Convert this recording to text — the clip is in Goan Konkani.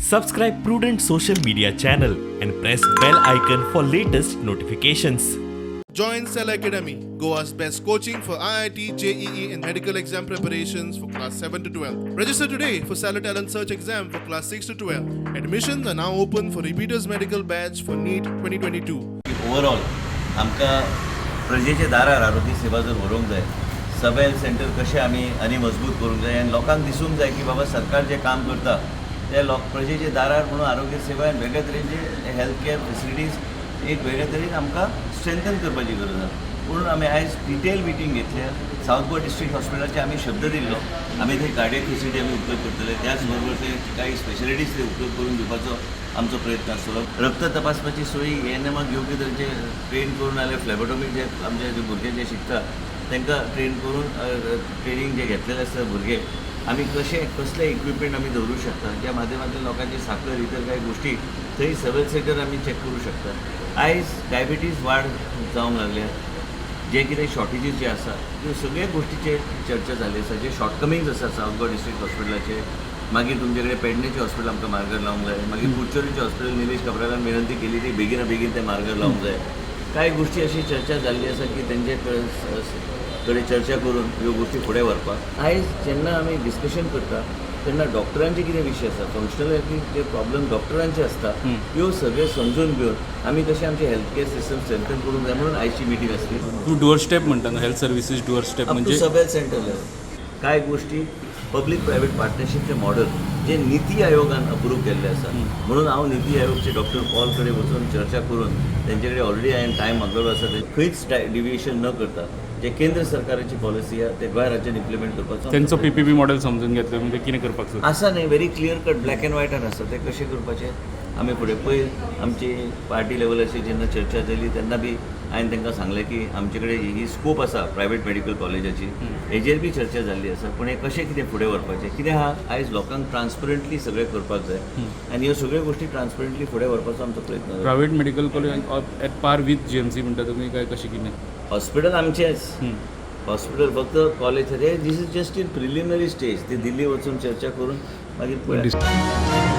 Subscribe Prudent social media channel and press bell icon for latest notifications. Join Cell Academy, Goa's best coaching for IIT, JEE, and medical exam preparations for class 7 to 12. Register today for Stellar Talent Search exam for class 6 to 12. Admissions are now open for repeaters medical batch for NEET 2022. Overall आमकां प्रजेच्या दारार आरोग्य सेवा जर व्हरूंक जाय, सब हेल्थ सेंटर कशें आमी आनी मजबूत करूंक जाय आनी लोकांक दिसूंक जाय की बाबा सरकार जें काम करता तें लोक प्रजेच्या दारार म्हणून आरोग्य सेवा आनी वेगळे तरेचे हेल्थ केअर फेसिलिटीज एक वेगळे तरेन आमकां स्ट्रेंथन करपाची गरज आसा. म्हणून आमी आयज डिटेल मिटींग घेतल्या. सावथ गोवा डिस्ट्रिक्ट हॉस्पिटलाचे आमी शब्द दिल्लो, आमी थंय कार्डियक फेसिलिटी आमी उपलब्ध करतले. त्याच बरोबर ते काही स्पेशलिटीज ते उपलब्ध करून दिवपाचो आमचो प्रयत्न आसतलो. रक्त तपासपाची सोयी एएनएमाक योग्य तरेचे ट्रेन करून नाल्यार फ्लॅबोटॉमीक जे आमचे जे भुरगे जे शिकता तांकां ट्रेन करून, ट्रेनींग जे घेतलेले आसता भुरगे, आमी कशे कसले इक्विपमेंट आमी दवरूं शकता, ज्या माध्यमांतल्यान लोकांची साकर इतर काही गोश्टी थंय सब हेल्थ सेंटर आमी चॅक करूं शकता. आयज डायबिटीज वाड जावंक लागल्या, जे कितें शॉर्टेजीस जे आसा त्यो सगळ्या गोश्टीचेर चर्चा जाल्ली आसा, जे शॉर्टकमिंग्स आसा सावथ गोवा डिस्ट्रिक्ट हॉस्पिटलाचे. मागीर तुमचे कडेन पेडणेचें हॉस्पिटल आमकां मार्गार लावंक जाय. मागीर कुडचोरीचें हॉस्पिटल निलेश काब्रालान विनंती केली, ती बेगिना बेगीन तें मार्गार लावंक जाय. कांय गोश्टी अशी चर्चा जाल्ली आसा की तेंचे कडेन चर्चा करून ह्यो गोश्टी फुडें व्हरपाक. आयज जेन्ना आमी डिस्कशन करता तेन्ना डॉक्टरांचे कितें विशय आसा, फंक्शनल जे प्रॉब्लम डॉक्टरांचे आसता, ह्यो सगळे समजून घेवन आमी कशें आमचें हेल्थ केअर सिस्टम स्ट्रेंथन करूंक जाय म्हणून आयची मिटींग आसली. तूं डोअर स्टेप म्हणटा न्हू, health services doorstep. Up to म्हणजे सब हेल्थ सेंटर लेवल. कांय गोश्टी पब्लीक प्रायवेट पार्टनरशीपचे मॉडल जे निती आयोगान अप्रूव केल्ले आसा, म्हणून हांव निती आयोगचे डॉक्टर पॉल कडेन वचून चर्चा करून तेंचे कडेन ऑलरेडी हांवें टायम मागलेलो आसा. ते खंयच डिविएशन न करता जे केंद्र सरकाराची पॉलिसी आहा ते गोंय राज्यान इम्प्लिमेंट करपाचो. तेंचो पीपीपी मॉडेल समजून घेतलं म्हणजे कितें करपाक सोदता? आसा न्ही, very clear cut, black and व्हायटान आसा. ते कशें करपाचें आमी फुडें पयर आमची पार्टी लेवलाचेर जेन्ना चर्चा जाली तेन्ना बी हांवें तांकां सांगलें की आमचे कडेन ही स्कोप आसा प्रायवेट मेडिकल कॉलेजाची, हेजेर बी चर्चा जाल्ली आसा. पूण हें कशें कितें फुडें व्हरपाचें कितें आहा, आयज लोकांक ट्रान्सपरंटली सगळें करपाक जाय आनी ह्यो सगळ्यो गोश्टी ट्रान्सपरंटली फुडें व्हरपाचो आमचो प्रयत्न जाता. Private medical college at par with GMC म्हणटा तुमी काय कशें कितें? हॉस्पिटल आमचेंच हॉस्पिटल, फक्त college. This is just in preliminary stage. ती दिल्ली वचून चर्चा करून मागीर पळोवया.